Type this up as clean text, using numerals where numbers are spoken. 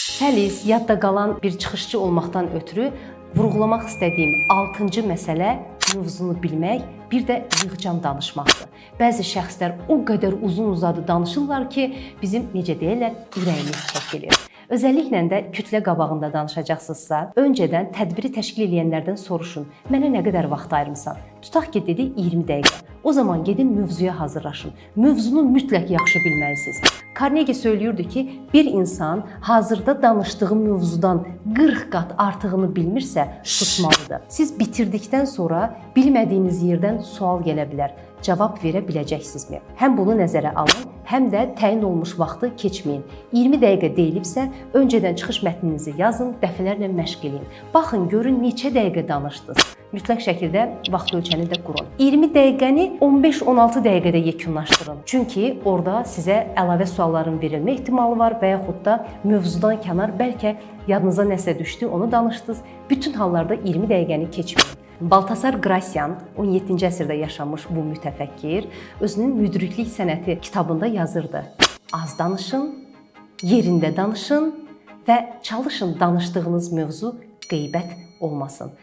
Səlis, yadda qalan bir çıxışçı olmaqdan ötürü vurğulamaq istədiyim 6-cı məsələ mövzunu bilmək, bir də yığcam danışmaqdır. Bəzi şəxslər o qədər uzun-uzadı danışırlar ki, bizim, necə deyirlər, ürəyimiz çəkilir. Özəlliklə də kütlə qabağında danışacaqsınızsa, öncədən tədbiri təşkil edənlərdən soruşun. Mənə nə qədər vaxt ayırmısan? Tutaq ki, dedi 20 dəqiqə. O zaman gedin mövzuya hazırlaşın. Mövzunu mütləq yaxşı bilməlisiniz. Carnegie söyləyirdi ki, bir insan hazırda danışdığı mövzudan 40 qat artığını bilmirsə, susmalıdır. Siz bitirdikdən sonra bilmədiyiniz yerdən sual gələ bilər. Cavab verə biləcəksinizmi? Həm bunu nəzərə alın, həm də təyin olunmuş vaxtı keçməyin. 20 dəqiqə deyilibsə, öncədən çıxış mətninizi yazın, dəfələrlə məşq eləyin. Baxın, görün neçə dəqiqə danışdınız. Mütləq şəkildə vaxt ölçəni də qurun. 20 dəqiqəni 15-16 dəqiqədə yekunlaşdırın. Çünki orada sizə əlavə sualların verilmə ehtimalı var və yaxud da mövzudan kənar bəlkə yadınıza nəsə düşdü, onu danışdınız. Bütün hallarda 20 dəqiqəni keçməyin. Baltasar Gracian 17-ci əsrdə yaşamış bu mütəfəkkir özünün Müdriklik sənəti kitabında yazırdı. Az danışın, yerində danışın və çalışın danışdığınız mövzu qeybət olmasın.